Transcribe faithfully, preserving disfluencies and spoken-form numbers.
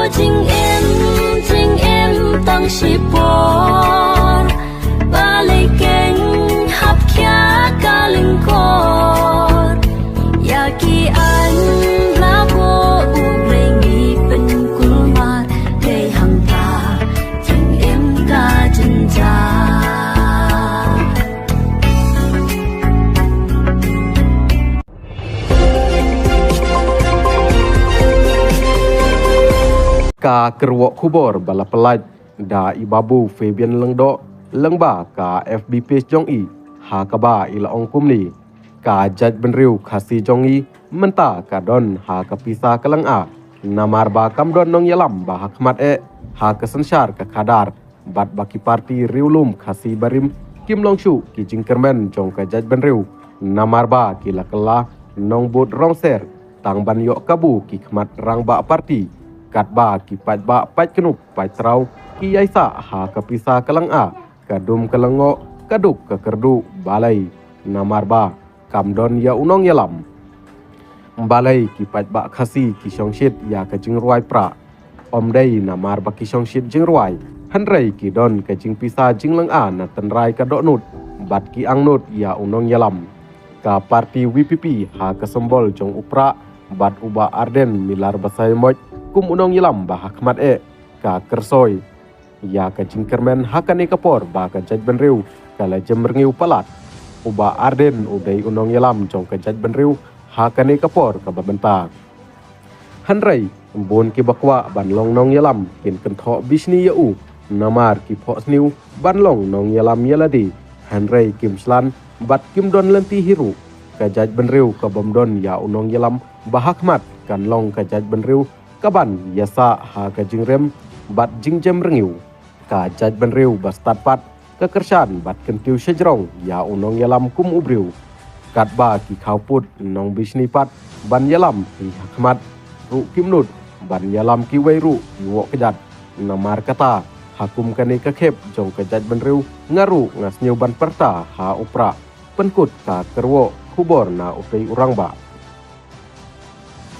Jingim, jingim tang shipor, balei kein hap khia ka lyngkor. Ïa ki aiñ la buh U Blei ngi pynkulmar, dei hangta jingim ka jynjar. Ka kyrwoh khubor ba la pyllait da i Babu Fabian Lyngdoh lyngba ka F B page jong i, ha kaba i la ong kumne: Ka jaitbynriew Khasi jong i mynta ka don ha ka pisa ka lynga, namar ba kam don nongïalam ba ha khmat eh ha ka synshar ka khadar, bad ba ki parti riewlum Khasi barim kim long shuh ki jingkyrmen jong ka jaitbynriew, namar ba ki la kylla nongbud rong ser tang ban ïoh kabu ki khmat rangbah parti, katba ki paidbah paid knup paid traw ki ïaisah ha ka pisa ka lynga, ka dum ka lyngngoh, ka duk ka kyrduh. Balei? Namar ba kam don ïa u nongïalam. Balei ki paidbah Khasi ki shongshit ïa ka jingrwai prah? Ym dei namar ba ki shongshit jingrwai, hynrei ki don ka jingpisa jinglynga na tynrai ka dohnud, bad ki angnud ïa u nongïalam. Ka parti V P P ha ka symbol jong u prah, bad u Bah Ardent Miller Basaiawmoit kum u nongïalam ba ha khmat eh, ka kyrsoi ïa ka jingkyrmen ha kane ka por ba ka jaitbynriew ka la jem rngiew palat. U Bah Ardent u dei u nongïalam jong ka jaitbynriew ha kane ka por kaba mynta. Hynrei bun kiba kwah ban long nongïalam kin kynthoh bishni ïa u, namar ki phohsniew ban long nongïalam ïa lade, hynrei kim shlur bad kim don lynti hi ruh. Ka jaitbynriew ka bym don ïa u nongïalam ba ha khmat kan long ka jaitbynriew kaban ïaisah ha ka jingrem bad jingjem rngiew. Ka jaitbynriew ba stad pat ka kyrshan bad kyntiew shajrong ïa u nongïalam kum u briew. Katba ki khawpud nongbishni pat ban ïalam hi ha khmat ruh kim nud ban ïalam kiwei ruh ki woh kjat. Namar kata, ha kum kane ka khep jong ka jaitbynriew, nga ruh nga sngewbha ban pyrta ha u prah. Pynkut ka kyrwoh khubor na utei u rangbah.